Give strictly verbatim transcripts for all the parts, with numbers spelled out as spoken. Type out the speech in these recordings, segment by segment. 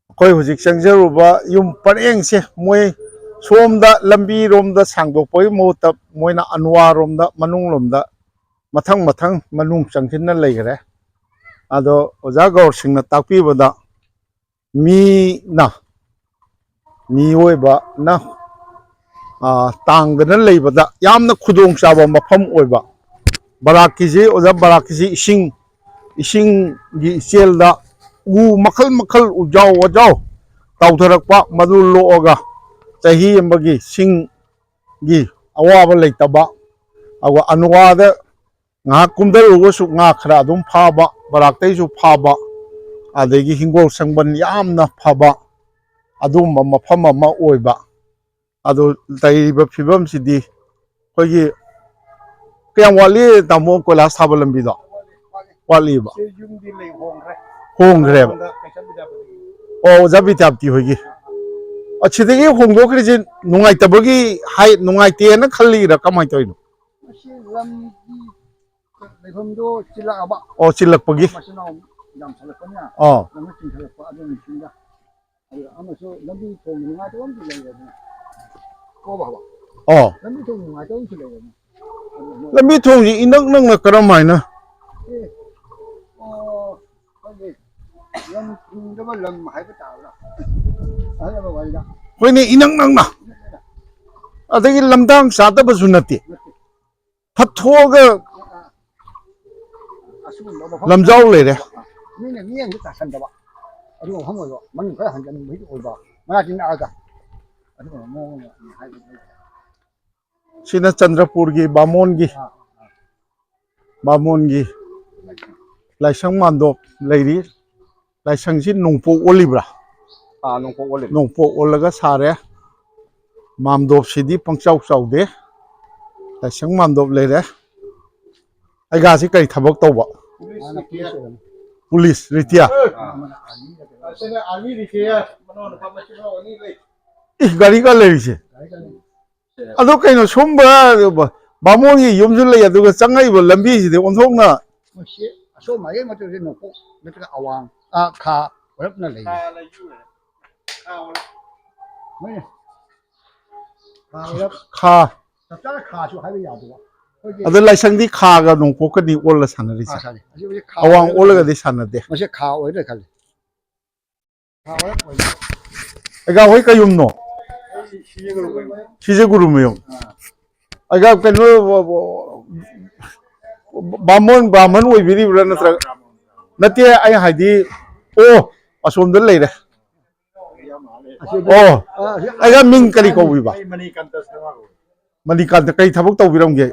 ꯑꯩꯈꯣꯏ ꯍꯧꯖꯤꯛ ꯆꯪꯖꯔꯨꯕ ꯌꯨꯝ ꯄꯔꯦꯡꯁꯦ ꯃꯣꯏ ꯁꯣꯝꯗ ꯂꯝꯕꯤꯔꯣꯝꯗ ꯁꯥꯡꯗꯣꯛꯄꯒꯤ ꯃꯍꯨꯠꯇ ꯃꯣꯏꯅ ꯑꯅꯨꯋꯥꯔꯣꯝꯗ, ꯃꯅꯨꯡꯂꯣꯝꯗ ꯃꯊꯪ ꯃꯊꯪ ꯃꯅꯨꯡ ꯆꯪꯁꯤꯟꯅ ꯂꯩꯈ꯭ꯔꯦ꯫ ꯑꯗꯣ ꯑꯣꯖꯥ ꯒꯧꯔ ꯁꯤꯡꯅ ꯇꯥꯛꯄꯤꯕꯗ ꯃꯤꯅ, ꯃꯤꯑꯣꯏꯕꯅ, ꯑ, ꯇꯥꯡꯗꯅ ꯂꯩꯕꯗ ꯌꯥꯝꯅ ꯈꯨꯗꯣꯡꯆꯥꯕ ꯃꯐꯝ ꯑꯣꯏꯕ꯫ ꯕꯔꯥꯛꯀꯤꯁꯤ, ꯑꯣꯖꯥ, ꯕꯔꯥꯛꯀꯤꯁꯤ ꯏꯁꯤꯡ, ꯏꯁꯤꯡꯒꯤ ꯏꯆꯦꯜꯗ ꯎ ꯃꯈꯜ ꯃꯈꯜ, ꯎꯖꯥꯎ ꯋꯥꯖꯥꯎ ꯇꯥꯎꯊꯔꯛꯄ, ꯃꯗꯨ ꯂꯣꯛꯑꯒ ꯆꯍꯤ ꯑꯃꯒꯤ ꯁꯤꯡꯒꯤ ꯑꯋꯥꯕ ꯂꯩꯇꯕ꯫ ꯑꯗꯨꯒ ꯑꯅꯨꯋꯥꯗ ꯉꯥꯏꯍꯥꯛ ꯀꯨꯝꯊꯔꯨꯔꯒꯁꯨ ꯉꯥ ꯈꯔ ꯑꯗꯨꯝ ꯐꯥꯕ, ꯕꯔꯥꯛꯇꯩꯁꯨ ꯐꯥꯕ, ꯑꯗꯒꯤ ꯍꯤꯡꯒꯣꯜ ꯁꯪꯕꯟ ꯌꯥꯝꯅ ꯐꯕ ꯑꯗꯨꯒꯨꯝꯕ ꯃꯐꯝ ꯑꯃ ꯑꯣꯏꯕ꯫ ꯑꯗꯨ ꯂꯩꯔꯤꯕ ꯐꯤꯕꯝꯁꯤꯗꯤ ꯑꯩꯈꯣꯏꯒꯤ ꯀꯌꯥꯝ ꯋꯥꯠꯂꯤ, ꯇꯥꯃꯣ, ꯀꯣꯏꯂꯥꯁ ꯊꯥꯕ ꯂꯝꯕꯤꯗꯣ? ꯋꯥꯠꯂꯤꯕ? ꯁꯤ ꯌꯨꯝꯗꯤ ꯂꯩ ꯍꯣꯡꯈ꯭ꯔꯦ꯫ ꯍꯣꯡꯈ꯭ꯔꯦꯕ? ꯁꯣꯝꯗ ꯀꯩꯁꯥꯝ ꯕꯤꯗ꯭ꯌꯥꯄꯇꯤ꯫ ꯑꯣ, ꯑꯣꯖꯥ ꯕꯤꯗ꯭ꯌꯥꯄꯇꯤ ꯍꯣꯏꯒꯤ꯫ ꯑꯁꯤꯗꯒꯤ ꯍꯣꯡꯗꯣꯛꯈ꯭ꯔꯤꯁꯦ ꯅꯨꯡꯉꯥꯏꯇꯕꯒꯤ ꯍꯥꯏ, ꯅꯨꯡꯉꯥꯏꯇꯦꯅ ꯈꯜꯂꯤꯔꯥ ꯀꯃꯥꯏꯅ ꯇꯧꯔꯤꯅꯣ? ꯃꯁꯤ ꯂꯝꯒꯤ ꯂꯩꯐꯝꯗꯣ ꯆꯤꯜꯂꯛꯑꯕ꯫ ꯑꯣ, ꯆꯤꯜꯂꯛꯄꯒꯤ꯫ ꯃꯆꯤꯟ ꯃꯅꯥꯎ ꯌꯥꯝꯁꯜꯂꯛꯄꯅꯤꯅ ꯑꯥ꯫ ꯂꯝꯗꯣ ꯆꯤꯟꯈꯠꯂꯛꯄ ꯑꯗꯨꯅ ꯁꯤꯡꯗ꯫ ꯑꯗꯨ ꯑꯃꯁꯨ ꯂꯝꯕꯤ ꯊꯣꯡ ꯅꯨꯡꯉꯥꯏꯇꯕ ꯑꯃꯗꯤ ꯂꯩꯔꯦ ꯑꯗꯨꯅ꯫ ꯀꯣ ꯕꯥꯕꯥ? ꯑꯣ꯫ ꯂꯝꯕꯤ ꯊꯣꯡ ꯅꯨꯡꯉꯥꯏꯇꯕ ꯑꯃꯁꯨ ꯂꯩꯔꯦ ꯑꯗꯨꯅ꯫ ꯑꯗꯨ ꯑꯃ ꯂꯝꯕꯤ ꯊꯣꯡꯁꯤ ꯏꯅꯛ ꯅꯛꯅ ꯀꯔꯝ ꯍꯥꯏꯅ? ꯑꯦ, ꯑꯣ, ꯑꯩꯈꯣꯏꯒꯤ ꯂꯝ ꯊꯤꯡꯗꯕ ꯂꯝ ꯍꯥꯏꯕ ꯇꯥꯕ꯭ꯔꯥ? ꯑꯍꯜ ꯂꯃꯟ ꯋꯥꯔꯤꯗ꯫ ꯍꯣꯏꯅꯦ, ꯏꯅꯛ ꯅꯛꯅ꯫ ꯑꯗꯒꯤ ꯂꯝꯗꯥꯡ ꯆꯥꯗꯕꯁꯨ ꯅꯠꯇꯦ꯫ ꯅꯠꯇꯦ꯫ ꯐꯠꯊꯣꯛꯑꯒ ꯑꯁꯤꯒꯨꯝꯕ ꯃꯐꯝ ꯂꯝꯖꯥꯎ ꯂꯩꯔꯦ꯫ ꯃꯤꯅ ꯃꯤꯠꯌꯦꯡꯗ ꯇꯥꯁꯟꯗꯕ꯫ ꯑꯗꯨꯒꯨꯝꯕ ꯃꯐꯝ ꯑꯣꯏꯕ, ꯃꯅꯨꯡ ꯈꯔ ꯍꯟꯖꯟꯕꯒꯤ ꯑꯣꯏꯕ, ꯃꯅꯥꯛꯇ ꯅꯛꯑꯒ꯫ ꯑꯗꯨꯒꯨꯝꯕ ꯃꯑꯣꯡ ꯑꯃ ꯍꯥꯏꯕꯗꯤ꯫ ꯁꯤꯅ ꯆꯟꯗ꯭ꯔꯄꯨꯔꯒꯤ ꯕꯥꯃꯣꯟꯒꯤ, ꯑꯥ, ꯑꯥ꯫ ꯕꯥꯃꯣꯟꯒꯤ ꯂꯥꯏꯁꯪ ꯃꯥꯟꯗꯣꯞ ꯂꯩꯔꯤ꯫ ꯂꯥꯏꯁꯪꯁꯤ ꯅꯣꯡꯄꯣꯛ ꯑꯣꯜꯂꯤꯕ꯭ꯔꯥ? ꯑꯥ, ꯅꯣꯡꯄꯣꯛ ꯑꯣꯜꯂꯤꯅꯤ꯫ ꯅꯣꯡꯄꯣꯛ ꯑꯣꯜꯂꯒ ꯁꯥꯔꯦ꯫ ꯃꯥꯝꯗꯣꯞꯁꯤꯗꯤ ꯄꯪꯆꯥꯎ ꯆꯥꯎꯗꯦ꯫ ꯂꯥꯏꯁꯪ ꯃꯥꯝꯗꯣꯞ ꯂꯩꯔꯦ꯫ ꯑꯩꯒꯥꯁꯤ ꯀꯔꯤ ꯊꯕꯛ ꯇꯧꯕ? Police retire. ꯑꯥ꯫ ꯑꯁꯤꯅ ꯑꯥꯔꯃꯤ ꯔꯤꯇꯤꯌꯥꯔ꯫ ꯃꯅꯥꯎ ꯅꯨꯄꯥ ꯃꯆꯤꯟ ꯃꯅꯥꯎ ꯑꯅꯤ ꯂꯩ꯫ ꯏ, ꯒꯥꯔꯤꯒ ꯂꯩꯔꯤꯁꯦ? ꯒꯥꯔꯤꯒ ꯂꯩ꯫ ꯑꯗꯣ ꯀꯩꯅꯣ, ꯁꯨꯝꯕ ꯕꯥꯃꯣꯟꯒꯤ ꯌꯨꯝꯁꯨ ꯂꯩ, ꯑꯗꯨꯒ ꯆꯪꯉꯛꯏꯕ ꯂꯝꯕꯤꯁꯤꯗꯤ ꯑꯣꯟꯊꯣꯛꯅ ꯃꯁꯤ ꯑꯁꯣꯝ ꯃꯥꯏꯀꯩ ꯃꯇꯨꯡꯁꯤ ꯅꯣꯡꯄꯣꯛ ꯅꯠꯇ꯭ꯔꯒ ꯑꯋꯥꯡ, ꯑꯥ, ꯈꯥ ꯑꯣꯏꯔꯞꯅ ꯂꯩ꯫ ꯈꯥ ꯑꯣꯏꯔꯞ꯫ ꯍꯣꯏꯅꯦ꯫ ꯈꯥ ꯑꯣꯏꯔꯞ꯫ ꯈꯥ꯫ ꯆꯞ ꯆꯥꯅ ꯈꯥꯁꯨ ꯍꯥꯏꯕ ꯌꯥꯗꯕ꯫ ꯑꯩꯈꯣꯏꯒꯤ ꯑꯗꯣ ꯂꯥꯏꯁꯪꯗꯤ ꯈꯥꯒ ꯅꯣꯡꯄꯣꯛꯀꯅꯤ ꯑꯣꯜꯂ ꯈꯥ ꯁꯥꯟꯅꯔꯤꯁꯦ꯫ ꯁꯥꯟꯅꯩ꯫ ꯑꯁꯤ ꯍꯧꯖꯤꯛ ꯈꯥ ꯑꯋꯥꯡ ꯑꯣꯏꯔꯞꯅ ꯑꯣꯜꯂꯒꯗꯤ ꯁꯥꯟꯅꯗꯦ꯫ ꯃꯁꯤ ꯈꯥ ꯑꯣꯏꯔꯞꯅ ꯈꯜꯂꯤ꯫ ꯑꯩꯒꯥ ꯍꯣꯏ ꯀꯩ ꯌꯨꯝꯅꯣ? ꯁꯤꯖꯦ ꯒꯨꯔꯨꯃꯌꯨꯝ꯫ ꯑꯩꯒꯥ ꯀꯩꯅꯣ, ꯕꯥꯃꯣꯟ, ꯕ꯭ꯔꯥꯍꯃꯟ ꯑꯣꯏꯕꯤꯔꯤꯕ꯭ꯔꯥ ꯅꯠꯇ꯭ꯔꯒ? ꯅꯠꯇꯦ, ꯑꯩ ꯍꯥꯏꯗꯤ, ꯑꯣ, ꯑꯁꯣꯝꯗ ꯂꯩꯔꯦ꯫ ꯑꯣ, ꯑꯩꯒꯥ ꯃꯤꯡ ꯀꯔꯤ ꯀꯧꯕꯤꯕ? ꯃꯅꯤꯀꯥꯟꯇ꯫ ꯀꯔꯤ ꯊꯕꯛ ꯇꯧꯕꯤꯔꯝꯒꯦ?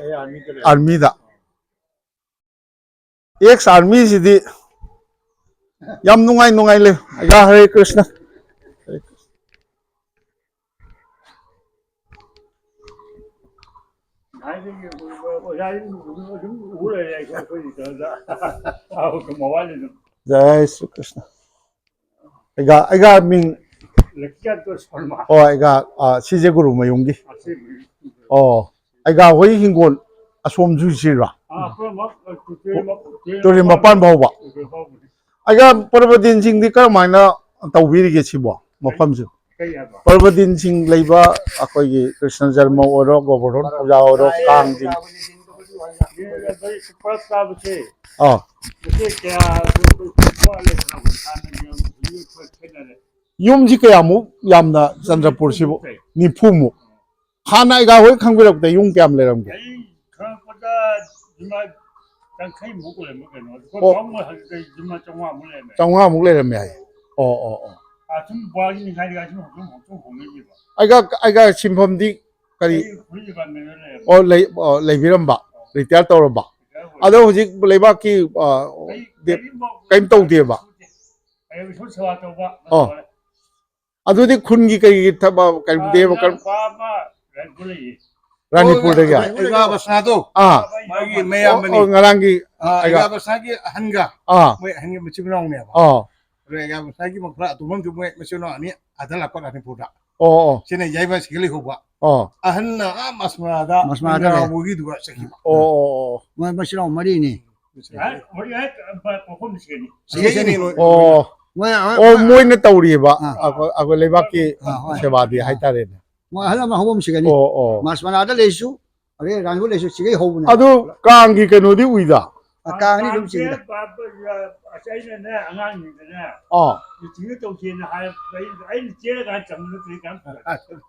ꯑꯥꯔꯃꯤꯗ꯫ ꯑꯦꯛꯁ ꯑꯥꯔꯃꯤꯁꯤꯗꯤ ꯌꯥꯝ ꯅꯨꯡꯉꯥꯏ ꯅꯨꯡꯉꯥꯏ ꯂꯩ꯫ ꯑꯩꯒꯥ ꯍꯔꯦ ꯀ꯭ꯔꯤꯁꯅ꯫ ꯖꯥꯏ ꯁ꯭ꯔꯤ ꯀ꯭ꯔꯤꯁꯅ꯫ ꯑꯩꯒꯥ, ꯑꯩꯒꯥ ꯃꯤꯡ꯫ ꯂꯛꯀꯤꯀꯥꯟꯇ ꯁꯔꯃ꯫ ꯑꯣ, ꯑꯩꯒꯥ, ꯑꯥ, ꯁꯤꯖꯦ ꯒꯨꯔꯨꯃꯌꯨꯝꯒꯤ꯫ ꯑꯣ, ꯑꯩꯒꯥ ꯍꯣꯏ ꯍꯤꯡꯒꯣꯜ ꯑꯁꯣꯝ ꯖꯨꯏꯁꯤꯔꯣ? ꯇꯨꯔꯦꯜ ꯃꯄꯥꯟ ꯐꯥꯎꯕ꯫ ꯑꯩꯒꯥ ꯄ꯭ꯔꯕꯗꯤꯟꯁꯤꯡꯗꯤ ꯀꯔꯝꯍꯥꯏꯅ ꯇꯧꯕꯤꯔꯤꯒꯦ ꯁꯤꯕꯣ, ꯃꯐꯝꯁꯦ? ꯄ꯭ꯔꯕꯗꯤꯟꯁꯤꯡ ꯂꯩꯕ ꯑꯩꯈꯣꯏꯒꯤ ꯀ꯭ꯔꯤꯁꯅ ꯖꯔꯃ ꯑꯣꯏꯔꯣ, ꯒꯣꯕꯔꯙꯟ ꯄꯨꯖꯥ ꯑꯣꯏꯔꯣ, ꯀꯥꯡꯁꯤꯡ꯫ ꯑꯥ꯫ ꯌꯨꯝꯁꯤ ꯀꯌꯥꯃꯨꯛ ꯌꯥꯝꯅ ꯆꯟꯗ꯭ꯔꯄꯨꯔꯁꯤꯕꯨ? ꯅꯤꯐꯨꯃꯨꯛ꯫ ꯍꯥꯟꯅ ꯑꯩꯒꯥ ꯍꯣꯏ ꯈꯪꯕꯤꯔꯛꯄꯗ ꯌꯨꯝ ꯀꯌꯥꯝ ꯂꯩꯔꯝꯒꯦ? ꯑꯩ ꯈꯪꯉꯛꯄꯗ ꯌꯨꯝ ꯌꯥꯡꯈꯩꯃꯨꯛ ꯑꯣꯏꯔꯝꯃꯦ ꯀꯩꯅꯣ꯫ ꯑꯩꯈꯣꯏ ꯑꯣ꯫ ꯄꯥꯕꯨꯡ ꯍꯣꯏ ꯍꯧꯖꯤꯛꯇꯤ ꯌꯨꯝ ꯆꯥꯝꯃꯉꯥꯃꯨꯛ ꯂꯩꯔꯝꯃꯦ꯫ ꯆꯥꯝꯃꯉꯥꯃꯨꯛ ꯂꯩꯔꯝꯃꯦ ꯍꯥꯏ꯫ ꯑꯣ, ꯑꯣ, ꯑꯣ꯫ ꯑꯥ, ꯁꯨꯝ ꯋꯥꯔꯤ ꯍꯥꯏꯔꯒ ꯁꯨꯝ ꯍꯣꯡꯗꯣꯛ ꯍꯣꯡꯗꯣꯛ ꯍꯣꯡꯅꯈꯤꯕ꯫ ꯑꯩꯒꯥ, ꯑꯩꯒꯥ ꯁꯤꯟꯐꯝꯗꯤ ꯀꯔꯤ? ꯑꯩ ꯐꯨꯔꯤꯠ ꯗꯤꯄꯥꯔꯠꯃꯦꯟꯗ ꯂꯩꯔꯝꯃꯦ꯫ ꯑꯣ, ꯂꯩ-, ꯑꯣ, ꯂꯩꯕꯤꯔꯝꯕ, ꯔꯤꯇꯥꯌꯔ ꯇꯧꯔꯝꯕ꯫ ꯔꯤꯇꯥꯌꯔ ꯑꯣꯏꯔꯦ꯫ ꯑꯗꯣ ꯍꯧꯖꯤꯛ ꯂꯩꯕꯥꯛꯀꯤ, ꯑ, ꯑꯩ ꯗꯦ-, ꯀꯔꯤꯝ ꯀꯔꯤꯝ ꯇꯧꯗꯦꯕ? ꯁꯨꯗꯦ꯫ ꯑꯩ ꯏꯁꯣꯔ ꯁꯦꯕꯥ ꯇꯧꯕ ꯑꯣ꯫ ꯂꯣꯏꯔꯦ꯫ ꯑꯗꯨꯗꯤ ꯈꯨꯟꯒꯤ ꯀꯩꯒꯤ ꯊꯕꯛ, ꯀꯩ ꯑꯥ, ꯗꯦꯕ ꯀꯔꯝ-, ꯏꯅꯥꯎꯅꯨꯄꯥ ꯑꯃ ꯔꯥꯏꯄꯨꯔ ꯂꯩꯌꯦ꯫ ꯔꯥꯅꯤꯄꯨꯔꯗꯒꯤ? ꯑꯣ, ꯑꯩꯒꯥ ꯕꯁꯅꯥꯗꯣ? ꯑꯥ꯫ ꯃꯥꯒꯤ ꯃꯌꯥꯝꯕꯅꯤ꯫ ꯑꯣ, ꯑꯣ, ꯉꯔꯥꯡꯒꯤ ꯑꯥ, ꯑꯩꯒꯥ ꯑꯩꯒꯥ ꯕꯁꯅꯥꯒꯤ ꯑꯍꯟꯒ ꯑꯥ꯫ ꯃꯣꯏ ꯑꯍꯟꯒꯤ ꯃꯆꯤꯟ ꯃꯅꯥꯎꯅꯦꯕ꯫ ꯑꯥ꯫ ꯑꯗꯨꯒ ꯑꯩꯒꯥ ꯕꯁꯅꯥꯒꯤ ꯃꯈꯥ ꯑꯇꯣꯝꯕ ꯑꯃꯁꯨ ꯃꯣꯏ ꯃꯆꯤꯟ ꯃꯅꯥꯎ ꯑꯅꯤ ꯑꯥꯗ ꯂꯥꯛꯄ ꯔꯥꯅꯤꯄꯨꯔꯗ꯫ ꯑꯣ, ꯑꯣ꯫ ꯁꯤꯅ ꯌꯥꯏꯃ ꯁꯤꯒ ꯂꯩꯍꯧꯕ꯫ ꯑꯣ꯫ ꯑꯍꯟꯅ ꯑꯥ ꯃꯁꯃꯔꯥꯗ ꯃꯁꯃꯔꯥꯗ ꯂꯩ꯫ ꯃꯣꯏꯒꯤꯗꯨꯒ ꯆꯠꯈꯤꯕ꯫ ꯑꯣ ꯑꯣ ꯑꯣ꯫ ꯃꯣꯏ ꯃꯆꯤꯟ ꯃꯅꯥꯎ ꯃꯔꯤꯅꯤ꯫ ꯁꯤꯒꯩꯅꯤ ꯂꯣꯏ꯫ ꯑꯣ꯫ ꯃꯣꯏ ꯑꯣ, ꯃꯣꯏꯅ ꯇꯧꯔꯤꯕ ꯑꯥ꯫ ꯑꯩꯈꯣꯏ ꯑꯩꯈꯣꯏ ꯂꯩꯕꯥꯛꯀꯤ ꯑꯥ, ꯍꯣꯏ꯫ ꯁꯦꯕꯥꯗꯤ ꯍꯥꯏꯇꯥꯔꯦꯅꯦ꯫ ꯃꯣꯏ ꯑꯍꯜ ꯑꯃ ꯍꯧꯕ ꯑꯃ ꯁꯤꯒꯅꯤ꯫ ꯑꯣ ꯑꯣ꯫ ꯃꯁꯃꯔꯥꯗ ꯂꯩꯁꯨ ꯑꯗꯩ ꯔꯥꯡꯒꯣꯜ ꯂꯩꯁꯨ ꯁꯤꯒꯩ ꯍꯧꯕꯅꯦ꯫ ꯑꯗꯨ ꯀꯥꯡꯒꯤ ꯀꯩꯅꯣꯗꯤ ꯎꯏꯗ꯫ ꯀꯥꯡꯅꯤ ꯑꯗꯨꯝ ꯆꯤꯡꯗ꯫ ꯑꯁ ꯑꯩꯅꯅꯦ ꯑꯉꯥꯡꯁꯤꯡꯗꯅꯦ ꯑꯥ꯫ ꯃꯤꯇꯤꯡꯗ ꯇꯧꯁꯦꯅ ꯍꯥꯏꯔꯛꯄ ꯑꯩꯅ ꯑꯩꯅ ꯆꯦꯜꯂꯀꯥꯟꯗ ꯆꯪꯕ ꯅꯠꯇ꯭ꯔꯗꯤ ꯀꯔꯝ ꯐꯒꯅꯤ?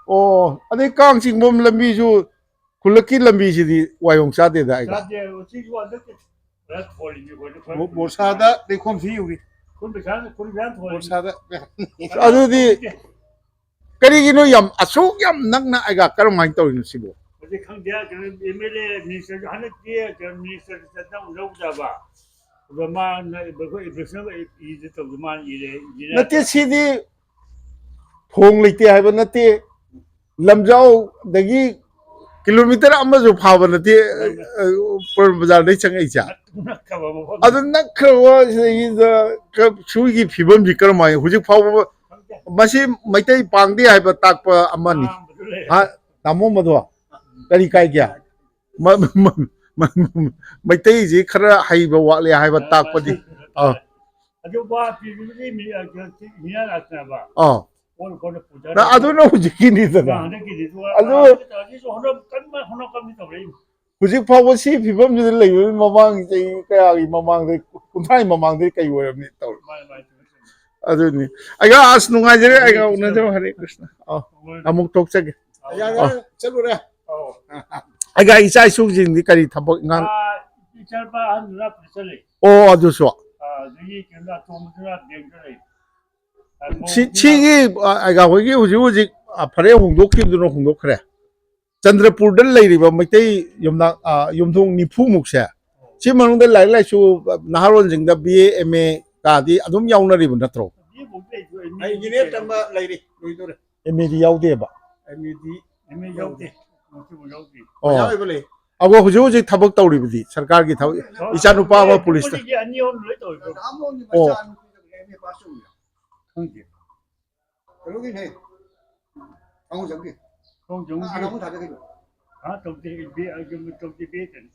ꯑꯣ, ꯑꯗꯩ ꯀꯥꯡ ꯆꯤꯡꯐꯝ ꯂꯝꯕꯤꯁꯨ, ꯈꯨꯜꯂꯛꯀꯤ ꯂꯝꯕꯤꯁꯤꯗꯤ ꯋꯥꯌꯣꯡ ꯆꯥꯗꯦꯗ ꯑꯩꯒ꯫ ꯆꯥꯗꯦ, ꯁꯤꯁꯨ ꯍꯟꯗꯛꯇꯤ ꯈꯔ ꯊꯣꯜꯂꯤꯅꯤ ꯑꯩꯈꯣꯏꯅ ꯈꯔ ꯕꯣ- ꯕꯣꯔꯁꯥꯗ ꯂꯩꯈꯣꯝ ꯊꯤ ꯌꯧꯔꯤ꯫ ꯈꯨꯟ ꯄꯩꯁꯥ ꯈꯨꯟ ꯄꯩꯁꯥ ꯊꯣꯜꯂꯤ꯫ ꯕꯣꯔꯁꯥꯗ ꯑꯗꯨꯗꯤ ꯀꯔꯤꯒꯤꯅꯣ ꯌꯥꯝ ꯑꯁꯨꯛ ꯌꯥꯝ ꯅꯛꯅ ꯑꯩꯒ ꯀꯔꯝꯍꯥꯏꯅ ꯇꯧꯔꯤꯅꯣ ꯁꯤꯕꯨ? ꯍꯧꯖꯤꯛ ꯈꯪꯗꯦ, ꯀꯩꯅꯣ, ꯑꯦꯝ ꯑꯦꯜ ꯑꯦ ꯃꯤꯅꯤꯁꯇꯔꯁꯨ ꯍꯟꯗꯛꯇꯤ ꯀꯩꯅꯣ ꯃꯤꯅꯤꯁꯇꯔ ꯆꯠꯅ ꯎꯅꯧꯗꯕ꯫ ꯑꯗꯣ ꯃꯥꯅ ꯑꯩꯈꯣꯏ ꯏꯂꯦꯛꯁꯟ ꯏꯗ ꯇꯧꯗ ꯃꯥꯅ ꯏꯔꯦ, ꯏꯟꯖꯤꯅꯤꯌꯥꯔ ꯅꯠꯇꯦ, ꯁꯤꯗꯤ ꯊꯣꯡ ꯂꯩꯇꯦ ꯍꯥꯏꯕ ꯅꯠꯇꯦ, ꯂꯝꯖꯥꯎꯗꯒꯤ ꯀꯤꯂꯣꯃꯤꯇꯔ ꯑꯃꯁꯨ ꯐꯥꯕ ꯅꯠꯇꯦ, ꯑ, ꯄꯣꯔꯣꯝ ꯕꯖꯥꯔꯗꯩ ꯆꯪꯉꯛꯏꯁꯦ꯫ ꯅꯛꯈ꯭ꯔꯕ ꯃꯐꯝ꯫ ꯑꯗꯨ ꯅꯛꯈ꯭ꯔꯕ ꯁꯤꯗꯩꯁꯤꯗ ꯀ-, ꯁꯤꯒꯤ ꯐꯤꯕꯝꯁꯤ ꯀꯔꯝꯍꯥꯏꯅ ꯍꯧꯖꯤꯛ ꯐꯥꯎꯕ ꯈꯪꯗꯦ꯫ ꯃꯁꯤ ꯃꯩꯇꯩ ꯄꯥꯡꯗꯦ ꯍꯥꯏꯕ ꯇꯥꯛꯄ ꯑꯃꯅꯤ꯫ ꯑꯍꯥꯟꯕꯗ ꯂꯩ꯫ ꯍꯥ? ꯇꯥꯃꯣ ꯃꯗꯣ ꯀꯔꯤ ꯀꯥꯏꯒꯦ? ꯃ-, ꯃ-, ꯃ-, ꯃ-, ꯃꯩꯇꯩꯁꯤ ꯈꯔ ꯍꯩꯕ ꯋꯥꯠꯂꯦ ꯍꯥꯏꯕ ꯇꯥꯛꯄꯗꯤ꯫ ꯑꯥ꯫ ꯑꯗꯨ ꯋꯥ ꯄꯤꯕꯗꯤ ꯃꯤ, ꯑ, ꯃꯤꯌꯥ ꯂꯥꯛꯇꯅꯕ꯫ ꯑꯥ꯫ ꯀꯣꯟ ꯀꯣꯟꯅ ꯄꯨꯊꯔ-꯫ ꯅ-, ꯑꯗꯨꯅ ꯍꯧꯖꯤꯛꯀꯤꯅꯤꯗꯅ꯫ ꯍꯟꯗꯛꯀꯤꯗꯤ ꯑꯗꯨ ꯑꯗꯨ ꯑꯗꯨ ꯇꯧꯔꯗꯤ ꯍꯣꯠꯅ-, ꯀꯟꯅ ꯍꯣꯠꯅ ꯀꯟꯅ ꯇꯧꯔꯛꯏ꯫ ꯍꯧꯖꯤꯛ ꯐꯥꯎꯕ ꯁꯤ ꯐꯤꯕꯝꯁꯤꯗ ꯂꯩꯕ ꯃꯃꯥꯡ ꯆꯍꯤ ꯀꯌꯥꯒꯤ ꯃꯃꯥꯡꯗ, ꯀꯨꯟꯊ꯭ꯔꯥꯒꯤ ꯃꯃꯥꯡꯗ ꯀꯩ ꯑꯣꯏꯔꯝꯅꯤ ꯇꯧꯔꯤ? ꯃꯥꯅꯤ, ꯃꯥꯅꯤ, ꯆꯨꯝꯃꯤ, ꯆꯨꯝꯃꯤ꯫ ꯑꯗꯨꯅꯤ꯫ ꯑꯩꯒ ꯑꯁ ꯅꯨꯡꯉꯥꯏꯖꯔꯦ, ꯑꯩꯒ ꯎꯅꯖꯕ, ꯍꯔꯦ ꯀ꯭ꯔꯤꯁꯅ꯫ ꯑꯥ, ꯑꯃꯨꯛ ꯊꯣꯛꯆꯒꯦ꯫ ꯌꯥꯔꯦ, ꯌꯥꯔꯦ, ꯆꯠꯂꯨꯔꯦ꯫ ꯑꯧ꯫ ꯑꯩꯒ ꯏꯆꯥ ꯏꯁꯨꯁꯤꯡꯗꯤ ꯀꯔꯤ ꯊꯕꯛ ꯏꯪꯈꯥꯡ? ꯑꯥ, ꯏꯆꯥꯅꯨꯄꯥ ꯑꯍꯟꯗꯨꯅ ꯄꯨꯂꯤꯁꯇ ꯂꯩ꯫ ꯑꯣ, ꯑꯗꯨꯁꯨ꯫ ꯑꯥ, ꯑꯗꯒꯤ ꯀꯩꯅꯣ ꯑꯇꯣꯝꯕꯗꯨꯅ ꯕꯦꯡꯛꯇ ꯂꯩ꯫ ꯑꯥ, ꯁꯤ-, ꯃꯧꯗꯨꯅ ꯁꯤꯒꯤ, ꯑ, ꯑꯩꯒ ꯑꯩꯈꯣꯏꯒꯤ ꯍꯧꯖꯤꯛ ꯍꯧꯖꯤꯛ, ꯑ, ꯐꯔꯦ ꯍꯣꯡꯗꯣꯛꯈꯤꯕꯗꯨꯅ ꯍꯣꯡꯗꯣꯛꯈ꯭ꯔꯦ꯫ ꯆꯟꯗ꯭ꯔꯄꯨꯔꯗ ꯂꯩꯔꯤꯕ ꯃꯩꯇꯩ ꯌꯨꯝꯅꯥꯛ, ꯑ, ꯌꯨꯝꯊꯣꯡ ꯅꯤꯐꯨꯃꯨꯛꯁꯦ, ꯁꯤ ꯃꯅꯨꯡꯗ ꯂꯥꯏꯔꯤꯛ ꯂꯥꯏꯁꯨ, ꯑ, ꯅꯍꯥꯔꯣꯟꯁꯤꯡꯗ ꯕꯤ ꯑꯦ, ꯑꯦꯝ ꯑꯦ ꯀꯥꯗꯤ ꯑꯗꯨꯝ ꯌꯥꯎꯅꯔꯤꯕ ꯅꯠꯇ꯭ꯔꯣ? ꯕꯤ ꯑꯦ ꯐꯥꯎꯗꯤ ꯂꯩ, ꯑꯦꯝ ꯑꯦ ꯑꯩ ꯗꯤ ꯏꯟꯖꯤꯅꯤꯌꯥꯔ ꯂꯩ꯫ ꯇꯝꯕ ꯂꯩꯔꯤ, ꯂꯣꯏꯗꯣꯔꯦ꯫ ꯑꯦꯝ ꯑꯦꯗꯤ ꯌꯥꯎꯗꯦꯕ꯫ M A D M A ꯌꯥꯎꯗꯦ, ꯃꯁꯤꯕꯨ ꯌꯥꯎꯗꯦ꯫ ꯑꯣ꯫ ꯑꯣꯖꯥ ꯑꯣꯏꯕ ꯂꯩ꯫ ꯑꯗꯣ ꯍꯧꯖꯤꯛ ꯍꯧꯖꯤꯛ ꯊꯕꯛ ꯇꯧꯔꯤꯕꯗꯤ, ꯁꯔꯀꯥꯔꯒꯤ ꯊꯕꯛ, ꯏꯆꯥꯅꯨꯄꯥ ꯑꯃ ꯄꯨꯂꯤꯁꯇ꯫ ꯃꯣꯏꯗꯤ ꯑꯅꯤ ꯑꯍꯨꯝ ꯂꯣꯏ ꯇꯧꯋꯦ꯫ ꯔꯥꯃꯣꯟꯒꯤ ꯑꯣ꯫ ꯃꯆꯥ ꯅꯨꯄꯤꯗꯣ ꯑꯦꯝ ꯑꯦ ꯄꯥꯁ ꯇꯧꯔꯤꯔꯣ? ꯈꯪꯗꯦ꯫ ꯀꯩꯅꯣꯒꯤꯅꯦ, ꯑꯉꯥꯡꯖꯝꯒꯤ꯫ ꯁꯣꯝ ꯖꯣꯝꯒꯤ ꯑꯥꯗ ꯑꯃꯨꯛ ꯊꯥꯗꯣꯛꯈꯤꯗꯣꯏꯔꯣ? ꯍꯥ? ꯇꯧꯗꯦ, ꯕꯦ-, ꯑ, ꯀꯩꯅꯣ ꯇꯧꯗꯦ, ꯕꯦ ꯀꯩꯅꯣ꯫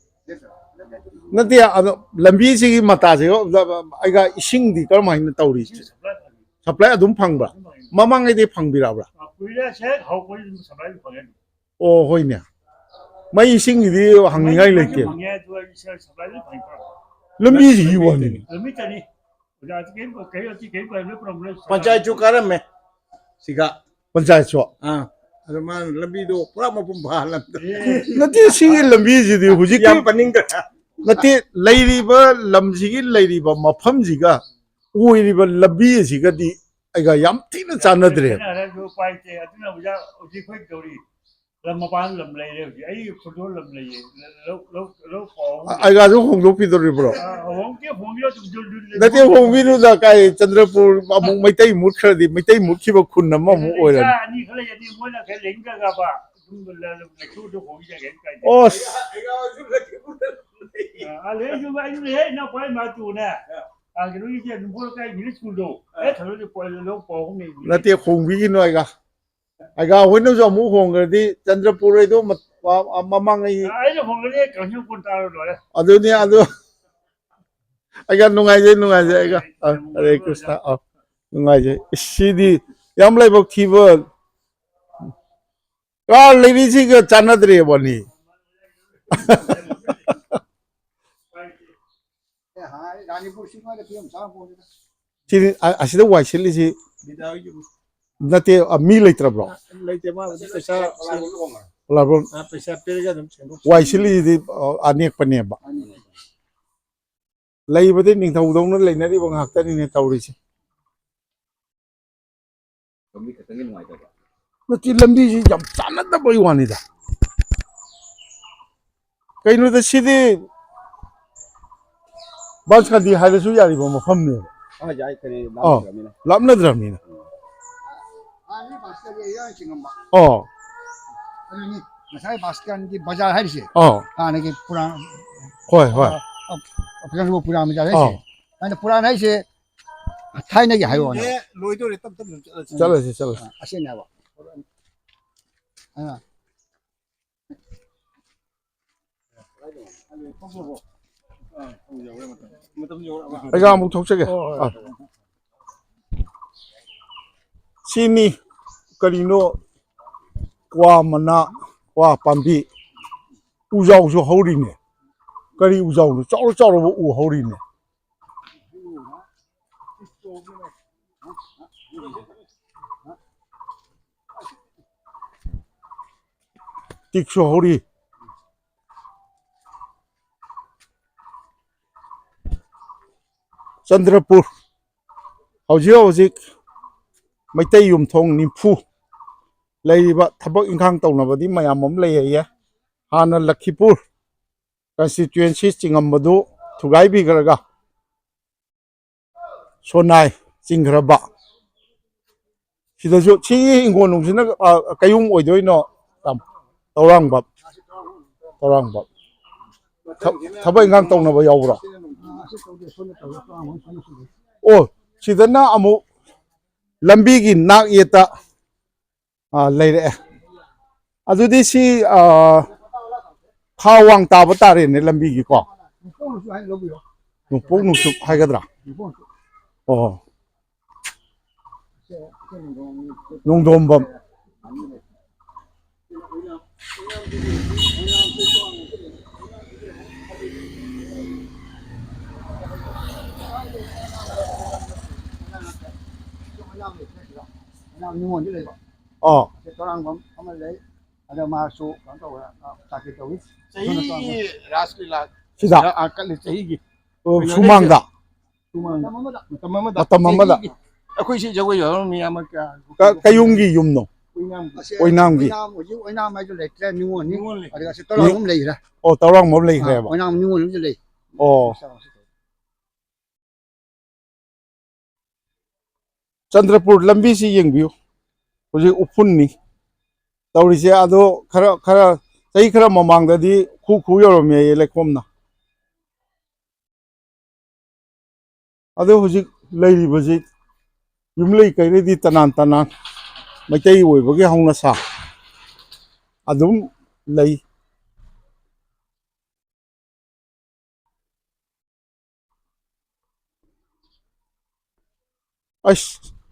ꯅꯠꯇꯦ, ꯑꯗꯣ ꯂꯝꯕꯤꯁꯤꯒꯤ ꯃꯇꯥꯁꯤꯒ ꯑꯩꯒ ꯏꯁꯤꯡꯗꯤ ꯀꯔꯝ ꯍꯥꯏꯅ ꯇꯧꯔꯤ? ꯏꯁꯤꯡ ꯁꯄ꯭ꯂꯥꯏ ꯐꯪꯉꯤ꯫ ꯁꯄ꯭ꯂꯥꯏ ꯑꯗꯨꯝ ꯐꯪꯕ꯭ꯔꯥ? ꯑꯗꯨꯝ ꯐꯪꯉꯤ꯫ ꯃꯃꯥꯡꯉꯩꯗꯤ ꯐꯪꯕꯤꯔꯛꯑꯕ꯭ꯔꯥ? ꯑ, ꯀꯨꯏꯔꯦ, ꯁꯦ ꯍꯧꯕꯗꯩ ꯑꯗꯨꯝ ꯁꯄ꯭ꯂꯥꯏ ꯑꯗꯨꯝ ꯐꯪꯉꯦ ꯑꯗꯨꯝ꯫ ꯑꯣ, ꯍꯣꯏꯅꯦ꯫ ꯃꯩ ꯏꯁꯤꯡꯒꯤꯗꯤ ꯍꯪꯅꯤꯡꯉꯥꯏ ꯃꯩ, ꯃꯩꯁꯨ ꯂꯩꯇꯦ꯫ ꯐꯪꯉꯦ, ꯑꯗꯨꯒ ꯁꯦ ꯁꯄ꯭ꯂꯥꯏ ꯑꯗꯨꯝ ꯐꯪꯉꯤ꯫ ꯂꯝꯕꯤꯁꯤꯒꯤ ꯋꯥꯅꯤ꯫ ꯂꯝꯕꯤ ꯇꯅꯤ꯫ ꯑꯣꯖꯥ, ꯑꯇꯩ ꯀꯩꯝ, ꯀꯩ, ꯑꯇꯩ ꯀꯩꯝ ꯀꯥꯏ-, ꯂꯣꯏ ꯄꯨꯔꯝ-, ꯂꯣꯏ ꯄꯨꯔꯝ-, ꯄꯟꯆꯥꯌꯠꯁꯨ ꯀꯥꯔꯝꯃꯦ ꯁꯤꯒ꯫ ꯄꯟꯆꯥꯌꯠꯁꯨ? ꯑꯥ, ꯑꯗꯣ ꯃꯥꯅ ꯂꯝꯕꯤꯗꯣ ꯄꯨꯔꯥ ꯃꯄꯨꯡ ꯐꯥꯍꯜꯂꯝꯗ꯭ꯔꯦ꯫ ꯑꯦ꯫ ꯅꯠꯇꯦ, ꯁꯤꯒꯤ ꯂꯝꯕꯤꯁꯤꯗꯤ ꯍꯧꯖꯤꯛꯀꯤ ꯌꯥꯝ ꯄꯟꯅꯤꯡꯗ꯭ꯔꯦ꯫ ꯅꯠꯇꯦ, ꯂꯩꯔꯤꯕ ꯂꯝꯁꯤꯒꯤ ꯂꯩꯔꯤꯕ ꯃꯐꯝꯁꯤꯒ ꯑꯣꯏꯔꯤꯕ ꯂꯝꯕꯤ ꯑꯁꯤꯒꯗꯤ ꯑꯩꯒ ꯌꯥꯝ ꯊꯤꯅ ꯆꯥꯟꯅꯗ꯭ꯔꯦ꯫ ꯈꯦꯠꯅꯔꯁꯨ ꯎꯄꯥꯏ ꯂꯩꯇꯦ꯫ ꯑꯗꯨꯅ ꯑꯣꯖꯥ ꯍꯧꯖꯤꯛ ꯑꯩꯈꯣꯏ ꯇꯧꯔꯤ꯫ ꯂꯝ ꯃꯄꯥꯟ ꯂꯝ ꯂꯩꯔꯦ ꯍꯧꯖꯤꯛ꯫ ꯑꯩ ꯈꯨꯗꯣꯜ ꯂꯝ ꯂꯩꯌꯦ꯫ ꯂꯧ, ꯂꯧ, ꯂꯧ ꯄꯥꯎ ꯑꯃ ꯂꯩ꯫ ꯑꯩꯒꯥꯁꯨ ꯍꯣꯡꯗꯣꯛꯄꯤꯗꯣꯔꯤꯕ꯭ꯔꯣ? ꯑ, ꯍꯣꯡꯗꯦ, ꯍꯣꯡꯗꯦ, ꯑꯗꯨꯝ ꯖꯨꯜ, ꯖꯨꯜ, ꯖꯨꯜ, ꯅꯠꯇꯦ, ꯖꯨꯜ ꯍꯣꯡꯕꯤꯅꯨꯗ, ꯀꯥꯏ ꯆꯟꯗ꯭ꯔꯄꯨꯔ ꯑꯃꯨꯛ ꯃꯩꯇꯩ ꯃꯨꯠꯈ꯭ꯔꯗꯤ, ꯃꯩꯇꯩ ꯃꯨꯠꯈꯤꯕ ꯈꯨꯟ ꯑꯃꯃꯨꯛ ꯂꯩꯀꯥꯏ ꯑꯣꯏꯔꯅꯤ꯫ ꯑꯅꯤ ꯈꯔ ꯂꯩꯔꯗꯤ ꯃꯣꯏꯅ ꯈꯔ ꯂꯦꯡꯖꯒꯕ, ꯑꯗꯨꯝ ꯂ-, ꯂ-, ꯂꯩꯊꯣꯛꯑꯁꯨ ꯍꯣꯡꯕꯤꯔꯒꯦ, ꯀꯩꯝ ꯀꯥꯏꯗꯦ꯫ ꯑꯁ꯫ ꯑ, ꯑ, ꯂꯩꯔꯁꯨ ꯑꯩꯁꯨ ꯂꯩꯍꯦ, ꯏꯅꯥꯎꯄꯥ ꯏꯃꯥ ꯇꯨꯅꯦ꯫ ꯑ, ꯀꯩꯅꯣꯒꯤꯁꯦ, ꯅꯨꯡꯐꯣꯜ ꯂꯩꯀꯥꯏ ꯃꯤꯅꯤ ꯁ꯭ꯀꯨꯜꯗꯣ꯫ ꯑ꯫ ꯑꯦ, ꯀꯩꯅꯣꯒꯤ ꯄꯣ-, ꯂꯧ ꯄꯥꯎ ꯑꯃ ꯂꯩꯕꯅꯤ꯫ ꯅꯠꯇꯦ, ꯍꯣꯡꯕꯤꯒꯤꯅꯨ ꯑꯩꯒ꯫ ꯑꯩꯒ ꯍꯣꯏꯅꯁꯨ ꯑꯃꯨꯛ ꯍꯣꯡꯈ꯭ꯔꯗꯤ ꯆꯟꯗ꯭ꯔꯄꯨꯔ ꯍꯥꯏꯗꯣ ꯃ-, ꯃ-, ꯃꯃꯥꯡꯉꯩ꯫ ꯑꯩꯅ ꯍꯣꯡꯉꯗꯤ ꯀꯩꯅꯣ ꯀꯣꯟ ꯇꯥꯔ ꯂꯣꯏꯔꯦ꯫ ꯑꯗꯨꯅꯤ, ꯑꯗꯨ ꯑꯩꯒ ꯅꯨꯡꯉꯥꯏꯖꯩ, ꯅꯨꯡꯉꯥꯏꯖꯩ ꯑꯩꯒ꯫ ꯑ, ꯍꯔꯦ ꯀ꯭ꯔꯤꯁꯅ꯫ ꯑ, ꯅꯨꯡꯉꯥꯏꯖꯩ꯫ ꯏꯁ, ꯁꯤꯗꯤ ꯌꯥꯝ ꯂꯥꯏꯕꯛ ꯊꯤꯕ꯫ ꯀꯥꯔ ꯂꯩꯔꯤꯁꯤꯒ ꯆꯥꯟꯅꯗ꯭ꯔꯦꯕꯅꯤ꯫ ꯑꯦ, ꯍꯥꯏ, ꯔꯥꯅꯤꯄꯨꯔ ꯁꯤ ꯃꯥꯏꯗ ꯐꯤꯕꯝ ꯆꯥꯔ ꯄꯣꯠꯅꯤꯗ꯫ ꯁꯤꯗꯤ, ꯑ-, ꯑꯁꯤꯗ ꯋꯥꯏ ꯁꯤꯠꯂꯤꯁꯤ ꯕꯤꯗꯥ ꯍꯣꯏꯒꯤ ꯅꯠꯇꯦ, ꯑ, ꯃꯤ ꯂꯩꯇ꯭ꯔꯕ꯭ꯔꯣ? ꯂꯩꯇꯦ, ꯃꯥ ꯍꯧꯖꯤꯛ ꯄꯩꯁꯥ, ꯄꯩꯁꯥ ꯄꯤꯔꯒ ꯑꯗꯨꯝ ꯁꯦꯡꯗꯣꯛ ꯋꯥꯏ ꯁꯤꯠꯂꯤꯁꯤꯗꯤ, ꯑ, ꯑꯅꯦꯛꯄꯅꯦꯕ꯫ ꯂꯩꯕꯗꯤ ꯅꯤꯡꯊꯧꯗꯧꯅ ꯂꯩꯅꯔꯤꯕ ꯉꯥꯛꯇꯅꯤꯅꯦ ꯇꯧꯔꯤꯁꯦ꯫ ꯂꯝꯕꯤ ꯈꯛꯇꯪꯒꯤ ꯅꯨꯡꯉꯥꯏꯇꯕ? ꯅꯠꯇꯦ, ꯂꯝꯕꯤꯁꯤ ꯌꯥꯝ ꯆꯥꯟꯅꯗꯕꯩ ꯋꯥꯅꯤꯗ꯫ ꯀꯩꯅꯣꯗ ꯁꯤꯗꯤ ꯕꯁꯀꯗꯤ ꯍꯥꯏꯔꯁꯨ ꯌꯥꯔꯤꯕ ꯃꯐꯝꯅꯦꯕ꯫ ꯑꯥ, ꯌꯥꯏ, ꯀꯔꯤ, ꯑꯥ, ꯂꯥꯞꯅꯗ꯭ꯔꯕꯅꯤꯅ꯫ ꯂꯥꯞꯅꯗ꯭ꯔꯕꯅꯤꯅ꯫ ꯍꯥꯟꯅꯗꯤ ꯕꯁꯀꯗꯤ ꯏꯔꯥꯡ ꯆꯤꯡꯉꯝꯕ꯫ ꯑꯣ꯫ ꯑꯗꯨꯅꯤ ꯉꯁꯥꯏ ꯕꯁꯀꯟꯒꯤ ꯕꯖꯥꯔ ꯍꯥꯏꯔꯤꯁꯦ꯫ ꯑꯣ꯫ ꯍꯥꯟꯅꯒꯤ ꯄꯨꯔꯥ-, ꯍꯣꯏ, ꯍꯣꯏ꯫ ꯑ, ꯑ, ꯄꯨꯔꯥ ꯕꯖꯥꯔ ꯍꯥꯏꯁꯦ꯫ ꯑꯣ꯫ ꯑꯗ ꯄꯨꯔꯥ ꯍꯥꯏꯁꯦ ꯊꯥꯏꯅꯒꯤ ꯍꯥꯏꯔꯛꯑꯣꯅꯦ꯫ ꯑꯦ, ꯂꯣꯏꯗꯣꯔꯦ, ꯇꯞ ꯇꯞꯅ ꯆꯠꯂꯁꯤ꯫ ꯆꯠꯂꯁꯤ, ꯆꯠꯂꯁꯤ꯫ ꯑ, ꯑꯁꯤꯅꯦꯕ꯫ ꯑꯩꯁꯥ ꯑꯃꯨꯛ ꯊꯣꯛꯆꯒꯦ꯫ ꯑꯥ꯫ ꯁꯤꯅꯤ ꯀꯔꯤꯅꯣ? ꯀ꯭ꯋꯥ ꯃꯅꯥ, ꯀ꯭ꯋꯥ ꯄꯥꯝꯕꯤ, ꯎꯖꯥꯎꯁꯨ ꯍꯧꯔꯤꯅꯦ꯫ ꯀꯔꯤ ꯎꯖꯥꯎꯅꯣ? ꯆꯥꯎꯔ ꯆꯥꯎꯔꯕ ꯎ ꯍꯧꯔꯤꯅꯦ꯫ ꯇꯤꯛꯁꯨ ꯍꯧꯔꯤ꯫ ꯆꯟꯗ꯭ꯔꯄꯨꯔ, ꯍꯧꯖꯤꯛ ꯍꯧꯖꯤꯛ ꯃꯩꯇꯩ ꯌꯨꯝꯊꯣꯡ ꯅꯤꯐꯨ ꯂꯩꯔꯤꯕ꯫ ꯊꯕꯛ ꯏꯪꯈꯥꯡ ꯇꯧꯅꯕꯗꯤ ꯃꯌꯥꯝ ꯑꯃ ꯂꯩ ꯍꯥꯏꯌꯦ꯫ ꯍꯥꯟꯅ ꯂꯈꯤꯄꯨꯔ ꯀꯟꯁꯇꯤꯇ꯭ꯋꯦꯟꯁꯤ ꯆꯤꯡꯉꯝꯕꯗꯨ ꯊꯨꯒꯥꯏꯕꯤꯈ꯭ꯔꯒ ꯁꯣꯅꯥꯏ ꯆꯤꯡꯈ꯭ꯔꯕ꯫ ꯁꯤꯗꯁꯨ ꯁꯤꯒꯤ ꯍꯤꯡꯒꯣꯜ ꯅꯨꯡꯁꯤꯅ, ꯑ, ꯀꯩꯌꯨꯝ ꯑꯣꯏꯗꯣꯏꯅꯣ? ꯇꯥꯃꯣ? ꯇꯧꯔꯥꯡꯕꯝ꯫ ꯇꯧꯔꯥꯡꯕꯝ꯫ ꯊ-, ꯊꯕꯛ ꯏꯪꯈꯥꯡ ꯇꯧꯅꯕ ꯌꯥꯎꯕ꯭ꯔꯣ? ꯑꯣ, ꯁꯤꯗꯅ ꯑꯃꯨꯛ ꯂꯝꯕꯤꯒꯤ ꯅꯥꯛ ꯌꯦꯠꯇ, ꯑ, ꯂꯩꯔꯛꯑꯦ꯫ ꯑꯗꯨꯗꯤ ꯁꯤ, ꯑ, ꯈꯥ ꯋꯥꯡ ꯇꯥꯕ ꯇꯥꯔꯦꯅꯦ ꯂꯝꯕꯤꯒꯤꯀꯣ꯫ ꯅꯣꯡꯄꯣꯛ ꯅꯨꯡꯁꯨꯞ ꯍꯥꯏꯒꯗ꯭ꯔꯥ? ꯑꯣ꯫ ꯅꯣꯡꯗꯣꯝꯕꯝ꯫ ꯑꯥ꯫ ꯇꯧꯔꯥꯡꯕꯝ ꯑꯃ ꯂꯩ꯫ ꯑꯗ ꯃꯥꯁꯨ ꯀꯩꯅꯣ ꯇꯧꯕ, ꯑ, ꯆꯥꯛꯀꯤ ꯇꯧꯏ꯫ ꯆꯍꯤꯒꯤ ꯔꯥꯁ ꯂꯤꯂꯥ ꯁꯤꯗ? ꯑ, ꯑ, ꯀꯠꯂꯤ ꯆꯍꯤꯒꯤ꯫ ꯑꯣ, ꯀꯩꯅꯣꯗꯩ ꯁꯨꯃꯥꯡꯗ? ꯁꯨꯃꯥꯡꯗ꯫ ꯃꯇꯝ ꯑꯃꯗ꯫ ꯃꯇꯝ ꯑꯃꯗ꯫ ꯆꯍꯤꯒꯤ꯫ ꯑꯩꯈꯣꯏ ꯁꯤ ꯖꯒꯣꯏ ꯌꯥꯎꯔꯝꯃꯤ ꯌꯥꯝꯅ ꯀꯌꯥ? ꯀ-, ꯀꯩꯌꯨꯝꯒꯤ ꯌꯨꯝꯅꯣ? ꯑꯣꯏꯅꯥꯝꯒꯤ꯫ ꯑꯣꯏꯅꯥꯝꯒꯤ꯫ ꯑꯣꯏꯅꯥꯝ, ꯍꯧꯖꯤꯛ ꯑꯣꯏꯅꯥꯝ ꯍꯥꯏꯗꯨ ꯂꯩꯇ꯭ꯔꯦ, ꯅꯤꯉꯣꯜꯅꯤ꯫ ꯅꯤꯉꯣꯜꯅꯤ꯫ ꯑꯗꯨꯒ ꯁꯤ ꯇꯧꯔꯥꯡꯕꯝ ꯂꯩꯈ꯭ꯔꯦ꯫ ꯑꯣ, ꯇꯧꯔꯥꯡꯕꯝ ꯂꯩꯈ꯭ꯔꯦꯕ꯫ ꯑꯥ, ꯑꯣꯏꯅꯥꯝ ꯅꯤꯉꯣꯜ ꯑꯃꯁꯨ ꯂꯩ꯫ ꯑꯣ꯫ ꯆꯟꯗ꯭ꯔꯄꯨꯔ ꯂꯝꯕꯤꯁꯤ ꯌꯦꯡꯕꯤꯌꯨ꯫ ꯍꯧꯖꯤꯛ ꯎꯐꯨꯟꯅꯤ ꯇꯧꯔꯤꯁꯦ꯫ ꯑꯗꯣ ꯈꯔ, ꯈꯔ, ꯆꯍꯤ ꯈꯔ ꯃꯃꯥꯡꯗꯗꯤ ꯈꯨ ꯈꯨ ꯌꯧꯔꯝꯃꯦꯌꯦ ꯂꯩꯈꯣꯝꯅ꯫ ꯑꯗꯣ ꯍꯧꯖꯤꯛ ꯂꯩꯔꯤꯕꯁꯤ ꯌꯨꯝꯂꯩ ꯀꯩꯔꯩꯗꯤ ꯇꯅꯥꯟ ꯇꯅꯥꯟ ꯃꯩꯇꯩ ꯑꯣꯏꯕꯒꯤ ꯍꯧꯅꯁꯥ꯫ ꯑꯗꯨꯝ ꯂꯩ꯫ ꯑꯁ,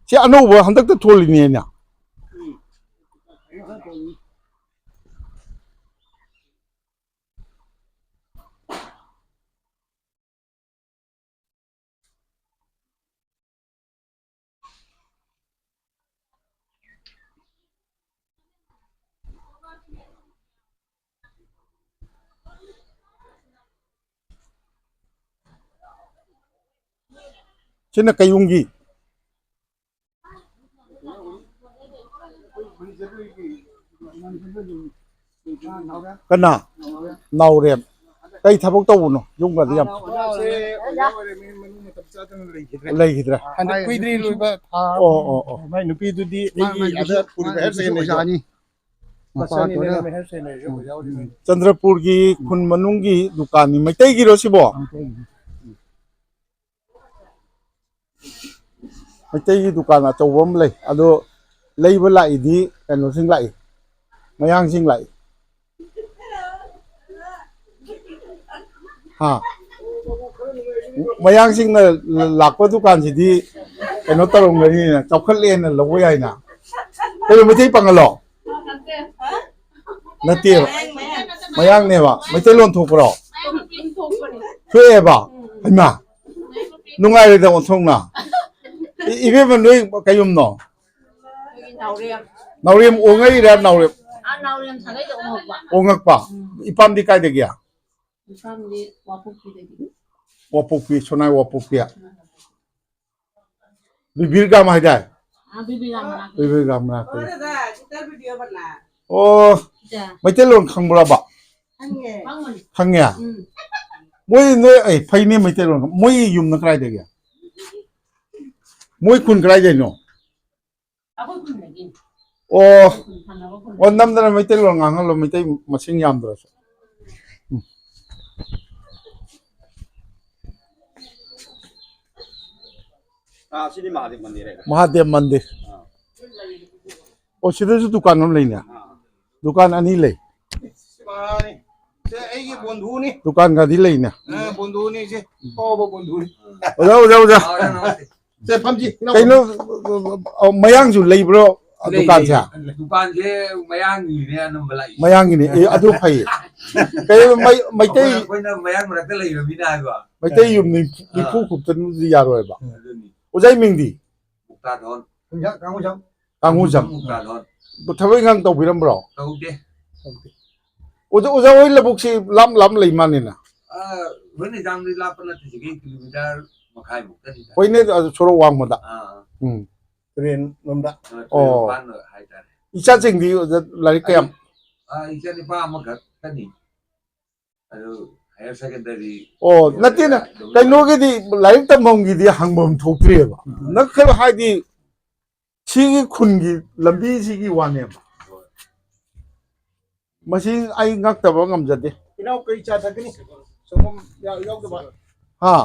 ꯁꯤ ꯑꯅꯧꯕ ꯍꯟꯗꯛꯇ ꯊꯣꯜꯂꯤꯅꯦꯅ꯫ ꯁꯤꯅ ꯀꯩꯌꯨꯝꯒꯤ꯫ ꯀꯅꯥ? ꯅꯥꯎꯔꯦꯝ꯫ ꯀꯩ ꯊꯕꯛ ꯇꯧꯕꯅꯣ? ꯌꯨꯝꯒꯗꯤ ꯌꯥꯝ ꯂꯩꯈꯤꯗ꯭ꯔꯦ꯫ ꯍꯟꯗꯛ ꯀꯨꯏꯗ꯭ꯔꯤ ꯂꯣꯏꯕ ꯊꯥ ꯑꯣ, ꯑꯣ, ꯑꯣ꯫ ꯃꯥꯏ ꯅꯨꯄꯤꯗꯨꯗꯤ ꯑꯩꯒꯤ ꯑꯥꯗ ꯄꯨꯔꯤꯕ ꯍꯥꯏꯌꯔ ꯁꯦꯀꯦꯟꯗꯔꯤꯗꯣ꯫ ꯃꯆꯥꯅꯤꯅꯦ ꯍꯥꯏꯌꯔ ꯁꯦꯀꯦꯟꯗꯔꯤꯁꯨ ꯑꯣꯖꯥ ꯑꯣꯏꯔꯤꯕꯅꯤ꯫ ꯆꯟꯗ꯭ꯔꯄꯨꯔꯒꯤ ꯈꯨꯟ ꯃꯅꯨꯡꯒꯤ ꯗꯨꯀꯥꯟꯅꯤ꯫ ꯃꯩꯇꯩꯒꯤꯔꯣ ꯁꯤꯕꯣ? ꯃꯩꯇꯩꯒꯤ ꯗꯨꯀꯥꯟ ꯑꯆꯧꯕ ꯑꯃ ꯂꯩ꯫ ꯑꯗꯣ ꯂꯩꯕ ꯂꯥꯛꯏꯗꯤ ꯀꯩꯅꯣꯁꯤꯡ ꯂꯥꯛꯏ, ꯃꯌꯥꯡꯁꯤꯡ ꯂꯥꯛꯏ꯫ ꯍꯥ? ꯃꯌꯥꯡꯁꯤꯡꯅ ꯂꯥꯛꯄ ꯗꯨꯀꯥꯟꯁꯤꯗꯤ ꯀꯩꯅꯣ ꯇꯧꯔꯝꯒꯅꯤꯅ, ꯆꯥꯎꯈꯠꯂꯦꯅ ꯂꯧꯕ ꯌꯥꯏꯅ꯫ ꯀꯩꯅꯣ, ꯃꯩꯇꯩ ꯄꯥꯉꯜꯂꯣ? ꯅꯠꯇꯦꯕ꯫ ꯃꯌꯥꯡꯅꯦꯕ꯫ ꯃꯩꯇꯩꯂꯣꯟ ꯊꯣꯛꯄ꯭ꯔꯣ? ꯊꯣꯛꯑꯦꯕ? ꯍꯩꯃꯥ! ꯅꯨꯡꯉꯥꯏꯔꯦꯗ ꯑꯣꯟꯊꯣꯛꯅ꯫ ꯏ-, ꯏꯕꯦꯝꯃ, ꯅꯣꯏ ꯀꯩꯌꯨꯝꯅꯣ? ꯑꯩꯈꯣꯏꯒꯤ ꯅꯥꯎꯔꯦꯝ꯫ ꯅꯥꯎꯔꯦꯝ ꯑꯣꯉꯛꯏꯔꯥ ꯅꯥꯎꯔꯦꯝ? ꯑꯥ, ꯅꯥꯎꯔꯦꯝ ꯁꯥꯒꯩꯗ ꯑꯣꯉꯛꯄ꯫ ꯑꯣꯉꯛꯄ꯫ ꯎꯝ꯫ ꯏꯄꯥꯝꯗꯤ ꯀꯥꯏꯗꯒꯤ? ꯏꯄꯥꯝꯗꯤ ꯋꯥꯄꯣꯛꯄꯤꯗꯒꯤ꯫ ꯋꯥꯄꯣꯛꯄꯤ, ꯁꯣꯅꯥꯏ ꯋꯥꯄꯣꯛꯄꯤ꯫ ꯎꯝ꯫ ꯕꯤꯕꯤꯔ ꯒ꯭ꯔꯥꯝ ꯍꯥꯏꯗꯥꯏ? ꯑꯥ, ꯕꯤꯕꯤꯔ ꯒ꯭ꯔꯥꯝ ꯃꯅꯥꯛꯇ꯫ ꯕꯤꯕꯤꯔ ꯒ꯭ꯔꯥꯝ ꯃꯅꯥꯛꯇ꯫ ꯑꯣ, ꯏꯆꯥ꯫ ꯃꯩꯇꯩꯂꯣꯟ ꯈꯪꯕ꯭ꯔꯕ? ꯈꯪꯉꯦ꯫ ꯈꯪꯕꯅꯤ꯫ ꯈꯪꯉꯦ? ꯎꯝ꯫ ꯃꯣꯏ ꯅꯣꯏ, ꯑꯩ, ꯐꯩꯅꯦ ꯃꯩꯇꯩꯂꯣꯟ꯫ ꯃꯣꯏ ꯌꯨꯝꯅ ꯀꯗꯥꯏꯗꯒꯤ? ꯃꯣꯏ ꯈꯨꯟ ꯀꯗꯥꯏꯗꯩꯅꯣ? ꯑꯩꯈꯣꯏ ꯈꯨꯟꯗꯒꯤ꯫ ꯑꯣ꯫ ꯑꯩꯈꯣꯏ ꯈꯨꯟ ꯊꯪꯅꯕ ꯈꯨꯟꯗꯒꯤ꯫ ꯑꯣ, ꯅꯝꯗꯅ ꯃꯩꯇꯩꯂꯣꯟ ꯉꯥꯡꯍꯜꯂꯣ, ꯃꯩꯇꯩ ꯃꯁꯤꯡ ꯌꯥꯝꯗ꯭ꯔꯁꯨ꯫ ꯎꯝ꯫ ꯑꯥ, ꯁꯤꯗꯤ ꯃꯍꯥꯗꯦꯕ ꯃꯟꯗꯤꯔ ꯍꯥꯏꯕ꯫ ꯃꯍꯥꯗꯦꯕ ꯃꯟꯗꯤꯔ꯫ ꯑꯥ꯫ ꯑꯣ, ꯁꯤꯗꯁꯨ ꯗꯨꯀꯥꯟ ꯑꯃ ꯂꯩꯅꯦ꯫ ꯑꯥ꯫ ꯗꯨꯀꯥꯟ ꯑꯅꯤ ꯂꯩ꯫ ꯁꯤ ꯃꯥꯅꯤ꯫ ꯁꯦ ꯑꯩꯒꯤ ꯕꯣꯟꯙꯨꯅꯤ꯫ ꯗꯨꯀꯥꯟꯒꯗꯤ ꯂꯩꯅꯦ꯫ ꯑ, ꯕꯣꯟꯙꯨꯅꯤ ꯁꯦ꯫ ꯑꯐꯥꯎꯕ ꯕꯣꯟꯙꯨꯅꯤ꯫ ꯑꯣꯖꯥ, ꯑꯣꯖꯥ, ꯑꯣꯖꯥ꯫ ꯑꯥ, ꯑꯣꯖꯥ, ꯅꯃꯁꯇꯦ꯫ ꯁꯦ ꯐꯝꯁꯤ꯫ ꯏꯅꯥꯎ꯫ ꯀꯩꯅꯣ, ꯑ, ꯃꯌꯥꯡꯁꯨ ꯂꯩꯕ꯭ꯔꯣ ꯂꯩ, ꯗꯨꯀꯥꯟꯁꯦ? ꯂꯩ, ꯂꯩ꯫ ꯗꯨꯀꯥꯟꯁꯦ ꯃꯌꯥꯡꯒꯤꯅꯦ ꯑꯅꯝꯕ ꯂꯥꯛꯏ꯫ ꯃꯌꯥꯡꯒꯤꯅꯦ꯫ ꯑꯦ, ꯑꯗꯨ ꯐꯩꯌꯦ꯫ ꯀꯩꯅꯣ ꯃꯩ-, ꯃꯩꯇꯩ ꯑꯩꯈꯣꯏ, ꯑꯩꯈꯣꯏꯅ ꯃꯌꯥꯡ ꯃꯔꯛꯇ ꯂꯩꯕ ꯃꯤꯅ ꯍꯥꯏꯕ꯫ ꯃꯩꯇꯩ ꯌꯨꯝ ꯅꯤꯐꯨ, ꯑꯥ꯫ ꯅꯤꯐꯨ ꯀꯨꯞꯇꯅꯗꯤ ꯌꯥꯔꯣꯏꯕ꯫ ꯑꯗꯨꯅꯤ꯫ ꯑꯣꯖꯥ ꯃꯤꯡꯗꯤ? ꯃꯨꯛꯇꯥꯗꯣꯟ꯫ ꯀꯥꯡꯉꯨꯖꯝ꯫ ꯀꯥꯡꯉꯨꯖꯝ꯫ ꯃꯨꯛꯇꯥꯗꯣꯟ꯫ ꯊꯕꯛ ꯏꯪꯈꯥꯡ ꯇꯧꯕꯤꯔꯝꯕ꯭ꯔꯣ? ꯇꯧꯗꯦ꯫ ꯑꯣꯖꯥ, ꯑꯣꯖꯥ ꯍꯣꯏ ꯂꯧꯕꯨꯛꯁꯤ ꯂꯥꯞ ꯂꯥꯞ ꯂꯩ ꯃꯥꯜꯂꯤꯅ? ꯑ, ꯍꯣꯏ, ꯅꯤꯖꯥꯝꯗꯤ ꯂꯥꯞꯄ ꯅꯠꯇꯦ, ꯁꯤꯗꯒꯤ ꯀꯤꯂꯣꯃꯤꯇꯔ ꯃꯈꯥꯏꯃꯨꯛꯇꯅꯤꯗ꯫ ꯍꯣꯏꯅꯦ, ꯑꯗꯨ ꯁꯣꯔꯣꯛ ꯋꯥꯡꯃꯗ꯫ ꯑꯥ꯫ ꯎꯝ꯫ ꯇꯨꯔꯦꯟ ꯂꯣꯝꯗ꯫ ꯑ, ꯇꯨꯔꯦꯜ ꯑꯣ꯫ ꯃꯄꯥꯟ ꯍꯥꯏꯇꯥꯔꯦ꯫ ꯏꯆꯥꯁꯤꯡꯗꯤ ꯑꯣꯖꯥ ꯂꯥꯏꯔꯤꯛ ꯀꯌꯥꯝ? ꯑꯩ, ꯑ, ꯏꯆꯥ ꯅꯨꯄꯥ ꯑꯃꯈꯛꯇꯅꯤ꯫ ꯑꯗꯨ higher secondary ꯑꯣ, ꯂꯣꯏꯔꯒ ꯅꯠꯇꯦꯅ, ꯑꯗꯨꯝ ꯀꯩꯅꯣꯒꯤꯗꯤ ꯂꯥꯏꯔꯤꯛ ꯇꯝꯐꯝꯒꯤꯗꯤ ꯍꯪꯐꯝ ꯊꯣꯛꯇ꯭ꯔꯤꯑꯕ꯫ ꯎꯝ꯫ ꯅꯪ ꯈꯔ ꯍꯥꯏꯗꯤ ꯁꯤꯒꯤ ꯈꯨꯟꯒꯤ ꯂꯝꯕꯤꯁꯤꯒꯤ ꯋꯥꯅꯦꯕ꯫ ꯍꯣꯏ꯫ ꯃꯁꯤ ꯑꯩ ꯉꯛꯇꯕ ꯉꯝꯖꯗꯦ꯫ ꯏꯅꯥꯎ ꯀꯔꯤ ꯆꯥ ꯊꯛꯀꯅꯤ? ꯁꯪꯒꯣꯝ ꯌꯥ-, ꯌꯥꯎꯗꯕ? ꯍꯥ?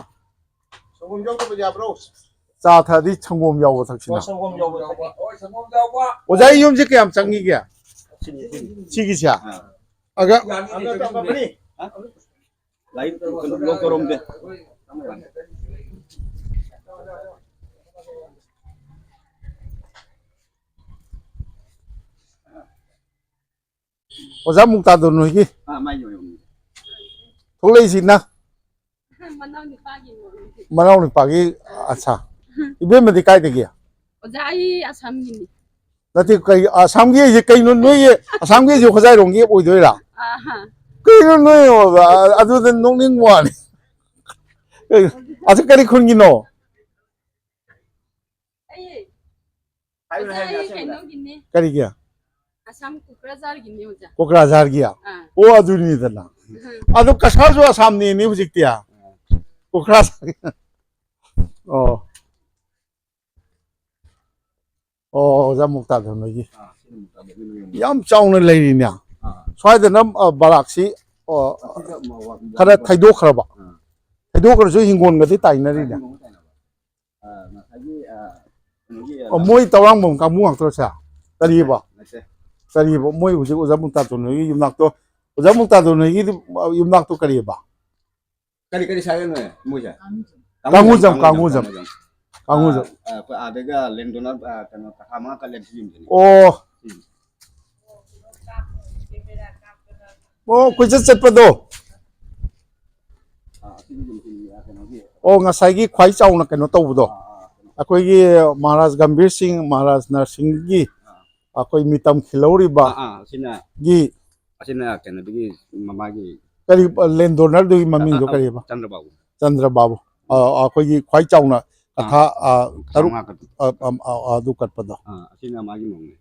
ꯁꯪꯒꯣꯝ ꯌꯥꯎꯗꯕ ꯌꯥꯕ꯭ꯔꯣ? ꯆꯥ ꯊꯛꯑꯗꯤ ꯁꯪꯒꯣꯝ ꯌꯥꯎꯕ ꯊꯛꯁꯤꯅ꯫ ꯍꯣꯏ, ꯁꯪꯒꯣꯝ ꯌꯥꯎꯕ ꯊꯛꯀꯦ꯫ ꯑꯣꯖꯥ, ꯑꯩ ꯌꯨꯝꯁꯦ ꯀꯌꯥꯝ ꯆꯪꯉꯤꯒꯦ? ꯁꯤꯒꯤꯁꯦ? ꯑꯥ꯫ ꯑꯒ ꯑꯒ ꯇꯝꯕꯅꯤ꯫ ꯂꯥꯏꯔꯤꯛ ꯂꯣꯛ ꯇꯧꯔꯝꯗꯦ꯫ ꯑꯣꯖꯥ ꯃꯨꯛꯇꯥꯗꯣꯟ ꯍꯣꯏꯒꯤ ꯑꯥ, ꯃꯥꯏ ꯌꯣꯟ-, ꯌꯣꯟ-, ꯊꯣꯛꯂꯛꯏꯁꯤꯅ? ꯃꯅꯥꯎ ꯅꯨꯄꯥꯒꯤ ꯃꯣꯟ꯫ ꯃꯅꯥꯎ ꯅꯨꯄꯥꯒꯤ꯫ ꯑꯠꯁꯥ꯫ ꯏꯕꯦꯝꯃꯗꯤ ꯀꯥꯏꯗꯒꯤ? ꯑꯣꯖꯥ, ꯑꯩ ꯑꯁꯥꯝꯒꯤꯅꯤ꯫ ꯅꯠꯇꯦ, ꯀꯩ, ꯑꯁꯥꯝꯒꯤ ꯍꯥꯏꯁꯦ ꯀꯩꯅꯣ? ꯅꯣꯏꯒꯤ ꯑꯁꯥꯝꯒꯤ ꯍꯥꯏꯁꯦ ꯍꯣꯖꯥꯏꯔꯣꯝꯒꯤ ꯑꯣꯏꯗꯣꯏꯔꯥ? ꯑꯥ, ꯍꯥ꯫ ꯀꯩꯅꯣ ꯅꯣꯏ? ꯑꯗꯨꯗ ꯅꯣꯛꯅꯤꯡꯕ ꯋꯥꯅꯤ꯫ ꯑꯗꯨ ꯀꯔꯤ ꯈꯨꯟꯒꯤꯅꯣ? ꯑꯩ, ꯍꯥꯏꯌꯨꯅꯦ, ꯑꯣꯖꯥ, ꯍꯥꯏꯌꯨꯅꯦ, ꯑꯩ ꯑꯁꯦꯡꯕꯗ꯫ ꯀꯩꯅꯣꯒꯤꯅꯦ꯫ ꯀꯔꯤꯒꯤ? ꯑꯁꯥꯝ ꯀꯣꯀ꯭ꯔꯥꯖꯥꯔꯒꯤꯅꯦ, ꯑꯣꯖꯥ꯫ ꯀꯣꯀ꯭ꯔꯥꯖꯥꯔꯒꯤ? ꯑꯥ꯫ ꯑꯣ, ꯑꯗꯨꯅꯤꯗꯅ꯫ ꯎꯝ꯫ ꯑꯗꯨ ꯀꯁꯥꯔꯁꯨ ꯑꯁꯥꯝꯅꯦꯅꯦ ꯍꯧꯖꯤꯛꯇꯤ꯫ ꯀꯣꯀ꯭ꯔꯥꯖꯥꯔꯒꯤ꯫ ꯑꯣ꯫ ꯑꯣ, ꯑꯣꯖꯥ ꯃꯨꯛꯇꯥꯗ ꯅꯣꯏꯒꯤ꯫ ꯑꯥ, ꯁꯤꯅ ꯃꯨꯛꯇꯥꯗ ꯅꯣꯏꯒꯤ꯫ ꯌꯥꯝ ꯆꯥꯎꯅ ꯂꯩꯔꯤꯅꯦ꯫ ꯑꯥ꯫ ꯁ꯭ꯋꯥꯏꯗꯅ, ꯑ, ꯕꯔꯥꯛꯁꯤ, ꯑ, ꯑꯁꯤꯗ ꯃ-, ꯋꯥ-, ꯈꯔ ꯋꯥ-, ꯊꯩꯗꯣꯛꯈ꯭ꯔꯕ꯫ ꯑꯥ꯫ ꯊꯩꯗꯣꯛꯈ꯭ꯔꯁꯨ ꯍꯤꯡꯒꯣꯜꯒꯗꯤ ꯇꯥꯏꯅꯔꯤꯅꯦ꯫ ꯍꯤꯡꯒꯣꯜ ꯇꯥꯏꯅꯕ꯫ ꯑ, ꯉꯁꯥꯏꯒꯤ, ꯑ, ꯀꯩꯅꯣꯒꯤ, ꯑ, ꯑꯣ, ꯃꯣꯏ ꯇꯧꯔꯥꯡꯕꯝ ꯀꯥꯡꯕꯨ ꯉꯥꯛꯇꯔꯣ ꯁꯦ? ꯀꯔꯤꯕ? ꯅꯠꯇꯦ꯫ ꯀꯔꯤꯕ ꯃꯣꯏ ꯍꯧꯖꯤꯛ ꯑꯣꯖꯥ ꯃꯨꯛꯇꯥꯇꯣꯟ ꯍꯣꯏꯒꯤ ꯌꯨꯝꯅꯥꯛꯇꯣ, ꯑꯣꯖꯥ ꯃꯨꯛꯇꯥꯇꯣꯟ ꯍꯣꯏꯒꯤ ꯌꯨꯝꯅꯥꯛꯇꯣ ꯀꯔꯤꯕ? ꯀꯔꯤ ꯀꯔꯤ ꯁꯥꯒꯦ ꯅꯣꯏ ꯃꯣꯏꯁꯦ? ꯀꯥꯡꯉꯨꯖꯝ, ꯀꯥꯡꯉꯨꯖꯝ꯫ ꯀꯥꯡꯉꯨꯖꯝ꯫ ꯑꯩꯈꯣꯏ ꯑꯥꯗꯒ ꯂꯦꯟꯗꯣꯅꯔ ꯀꯩꯅꯣ ꯇꯈꯥ ꯃꯉꯥ ꯀ ꯂꯦꯟ ꯌꯨꯝꯗꯨꯅꯤ꯫ ꯑꯣ꯫ ꯑꯣ, ꯀꯣꯏꯆꯠ ꯆꯠꯄꯗꯣ꯫ ꯑꯣ, ꯉꯁꯥꯏꯒꯤ ꯈ꯭ꯋꯥꯏ ꯆꯥꯎꯅ ꯀꯩꯅꯣ ꯇꯧꯕꯗꯣ, ꯑꯩꯈꯣꯏꯒꯤ ꯃꯍꯥꯔꯥꯖ ꯒꯝꯚꯤꯔ ꯁꯤꯡ, ꯃꯍꯥꯔꯥꯖ ꯅꯔꯁꯤꯡꯒꯤ ꯑꯩꯈꯣꯏ ꯃꯤꯇꯝ ꯈꯤꯜꯍꯧꯔꯤꯕ ꯑꯥ, ꯑꯥ, ꯑꯁꯤꯅ ꯒꯤ ꯑꯁꯤꯅ ꯀꯩꯅꯣꯗꯒꯤ ꯃꯃꯥꯒꯤ ꯀꯔꯤ, ꯂꯦꯟꯗꯣꯅꯔꯗꯨꯒꯤ ꯃꯃꯤꯡꯗꯣ ꯀꯔꯤꯕ? ꯆꯟꯗ꯭ꯔꯕꯥꯕꯨ꯫ ꯆꯟꯗ꯭ꯔꯕꯥꯕꯨ꯫ ꯑ, ꯑꯩꯈꯣꯏꯒꯤ ꯈ꯭ꯋꯥꯏ ꯆꯥꯎꯅ ꯀꯊꯥ, ꯑ, ꯇꯔꯨꯛ, ꯃꯉꯥ ꯀ- ꯑ, ꯑ, ꯑ, ꯑ, ꯑꯗꯨ ꯀꯠꯄꯗꯣ꯫ ꯑꯥ, ꯑꯁꯤꯅ ꯃꯥꯒꯤ ꯃꯧꯅꯦ꯫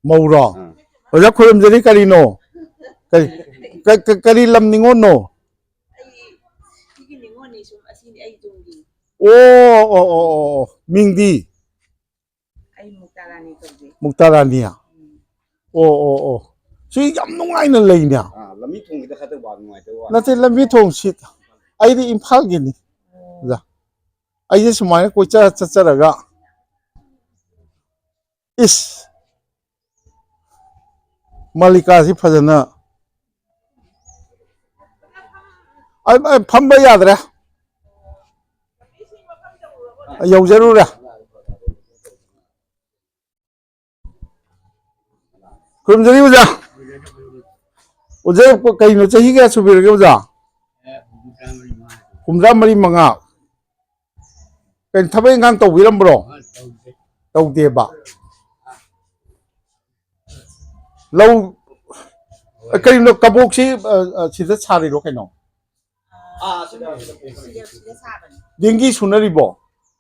ꯃꯧꯔꯣ? ꯑꯥ꯫ ꯑꯣꯖꯥ ꯈꯨꯔꯨꯝꯖꯔꯤ, ꯀꯔꯤꯅꯣ? ꯀꯔꯤ, ꯀ-, ꯀ-, ꯀꯔꯤ ꯂꯝ ꯅꯤꯉꯣꯜꯅꯣ? ꯑꯩ ꯁꯤꯒꯤ ꯅꯤꯉꯣꯜꯅꯤ ꯁꯨꯝ ꯑꯁꯤꯅꯤ ꯑꯩ ꯌꯨꯝꯒꯤ꯫ ꯑꯣ, ꯑꯣ, ꯑꯣ, ꯑꯣ, ꯑꯣ꯫ ꯃꯤꯡꯗꯤ? ꯑꯩ ꯃꯨꯛꯇꯥ ꯔꯥꯅꯤ ꯀꯧꯖꯩ꯫ ꯃꯨꯛꯇꯥ ꯔꯥꯅꯤ꯫ ꯎꯝ꯫ ꯑꯣ, ꯑꯣ, ꯑꯣ꯫ ꯁꯤ ꯌꯥꯝ ꯅꯨꯡꯉꯥꯏꯅ ꯂꯩꯅꯦ꯫ ꯑꯥ, ꯂꯝꯕꯤ ꯊꯣꯡꯒꯤꯗ ꯈꯛꯇ ꯋꯥ ꯅꯨꯡꯉꯥꯏꯇꯕ ꯋꯥꯅꯤ꯫ ꯅꯠꯇꯦ, ꯂꯝꯕꯤ ꯊꯣꯡꯁꯤ ꯑꯩꯗꯤ ꯏꯝꯐꯥꯜꯒꯤꯅꯤ꯫ ꯑꯣ꯫ ꯑꯣꯖꯥ, ꯑꯩꯁꯦ ꯁꯨꯃꯥꯏꯅ ꯀꯣꯏꯆꯠ ꯆꯠꯆꯔꯒ, ꯏꯁ, ꯃꯥꯂꯤꯀꯥꯁꯤ ꯐꯖꯅ, ꯑꯩ, ꯑꯩ ꯐꯝꯕ ꯌꯥꯗ꯭ꯔꯦ꯫ ꯌꯧꯖꯔꯨꯔꯦ꯫ ꯈꯨꯔꯨꯝꯖꯔꯤ ꯑꯣꯖꯥ꯫ ꯑꯣꯖꯥ, ꯀꯩꯅꯣ, ꯆꯍꯤ ꯀꯌꯥ ꯁꯨꯕꯤꯔꯒꯦ ꯑꯣꯖꯥ? ꯍꯨꯝꯗ꯭ꯔꯥ ꯃꯔꯤ ꯃꯉꯥ꯫ ꯀꯩꯅꯣ, ꯊꯕꯛ ꯏꯪꯈꯥꯡ ꯇꯧꯕꯤꯔꯝꯕ꯭ꯔꯣ? ꯇꯧꯗꯦꯕ꯫ ꯂꯧ, ꯑ, ꯀꯔꯤꯅꯣ, ꯀꯕꯣꯛꯁꯤ, ꯑ, ꯑ, ꯁꯤꯗ ꯁꯥꯔꯤꯔꯣ ꯀꯩꯅꯣ? ꯑꯥ, ꯁꯤꯗ, ꯁꯤꯗ꯫ ꯁꯤꯗ, ꯁꯤꯗ ꯁꯥꯕꯅꯤ꯫ ꯗꯦꯡꯒꯤ ꯁꯨꯅꯔꯤꯕꯣ?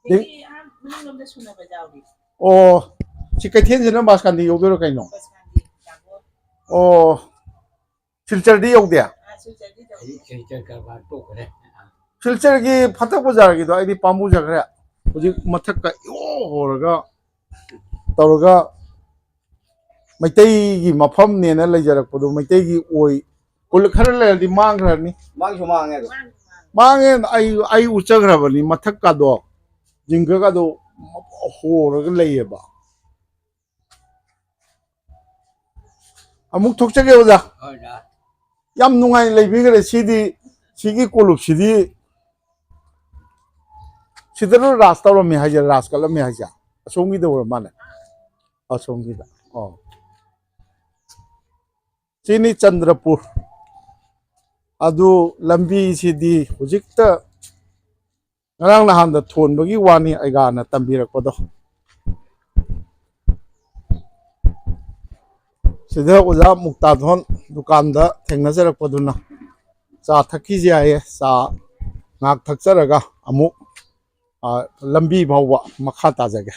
ꯑꯗꯒꯤ ꯑꯥ ꯃꯅꯨꯡꯂꯣꯝꯗ ꯁꯨꯅꯕ ꯌꯥꯎꯔꯤ꯫ ꯑꯣ, ꯁꯤ ꯀꯩꯊꯦꯜꯁꯤꯅ ꯃꯥꯁꯀꯥꯟꯗꯤ ꯌꯧꯗꯣꯏꯔꯣ ꯀꯩꯅꯣ? ꯕꯁꯀꯥꯟꯗꯤ ꯇꯥꯕꯣ꯫ ꯑꯣ, ꯁꯤꯜꯆꯔꯗꯤ ꯌꯧꯗꯦ? ꯑꯥ, ꯁꯤꯜꯆꯔꯗꯤ ꯇꯧꯗꯦ꯫ ꯁꯤꯜꯆꯔ ꯀꯔꯕꯥꯔ ꯇꯣꯛꯈ꯭ꯔꯦ꯫ ꯁꯤꯜꯆꯔꯒꯤ ꯐꯇꯛ ꯕꯖꯥꯔꯒꯤꯗꯣ ꯑꯩꯗꯤ ꯄꯥꯝꯃꯨꯖꯈ꯭ꯔꯦ꯫ ꯍꯧꯖꯤꯛ ꯃꯊꯛꯀ ꯏꯍꯣ ꯍꯣꯔꯒ ꯇꯧꯔꯒ ꯃꯩꯇꯩꯒꯤ ꯃꯐꯝꯅꯦꯅ ꯂꯩꯖꯔꯛꯄꯗꯣ, ꯃꯩꯇꯩꯒꯤ ꯑꯣꯏ, ꯈꯔ ꯂꯩꯔꯗꯤ ꯃꯥꯡꯈ꯭ꯔꯅꯤ꯫ ꯃꯥꯡꯁꯨ ꯃꯥꯡꯉꯦ ꯑꯗꯣ꯫ ꯃꯥꯡꯉꯦ, ꯑꯩ, ꯑꯩ ꯎꯠꯆꯈ꯭ꯔꯕꯅꯤ꯫ ꯃꯊꯛꯀꯗꯣ, ꯖꯤꯡꯒꯒꯗꯣ ꯍꯣꯔꯒ ꯂꯩꯌꯦꯕ꯫ ꯑꯃꯨꯛ ꯊꯣꯛꯆꯒꯦ ꯑꯣꯖꯥ꯫ ꯍꯣꯏ, ꯑꯣꯖꯥ꯫ ꯌꯥꯝ ꯅꯨꯡꯉꯥꯏꯅ ꯂꯩꯕꯤꯈ꯭ꯔꯦ꯫ ꯁꯤꯗꯤ, ꯁꯤꯒꯤ ꯀꯣꯂꯨꯞꯁꯤꯗꯤ ꯁꯤꯗꯔꯣ ꯔꯥꯖ ꯇꯧꯔꯝꯃꯦ ꯍꯥꯏꯁꯦ, ꯔꯥꯖ ꯀꯠꯂꯝꯃꯦ ꯍꯥꯏꯁꯦ? ꯑꯁꯣꯝꯒꯤꯗ ꯑꯣꯏꯔ ꯃꯥꯜꯂꯦ꯫ ꯑꯁꯣꯝꯒꯤꯗ꯫ ꯑꯣ꯫ ꯁꯤꯅꯤ ꯆꯟꯗ꯭ꯔꯄꯨꯔ꯫ ꯑꯗꯨ ꯂꯝꯕꯤꯁꯤꯗꯤ ꯍꯧꯖꯤꯛꯇ ꯉꯔꯥꯡ ꯅꯍꯥꯟꯗ ꯊꯣꯟꯕꯒꯤ ꯋꯥꯅꯤ, ꯑꯩꯒꯥꯅ ꯇꯝꯕꯤꯔꯛꯄꯗꯣ꯫ ꯁꯤꯗ ꯑꯣꯖꯥ ꯃꯨꯛꯇꯥꯊꯣꯟ ꯗꯨꯀꯥꯟꯗ ꯊꯦꯡꯅꯖꯔꯛꯄꯗꯨꯅ ꯆꯥ ꯊꯛꯈꯤꯁꯤ ꯍꯥꯏꯌꯦ꯫ ꯆꯥ ꯉꯥꯏꯍꯥꯛ ꯊꯛꯆꯔꯒ ꯑꯃꯨꯛ, ꯑ, ꯂꯝꯕꯤ ꯐꯥꯎꯕ ꯃꯈꯥ ꯇꯥꯖꯒꯦ꯫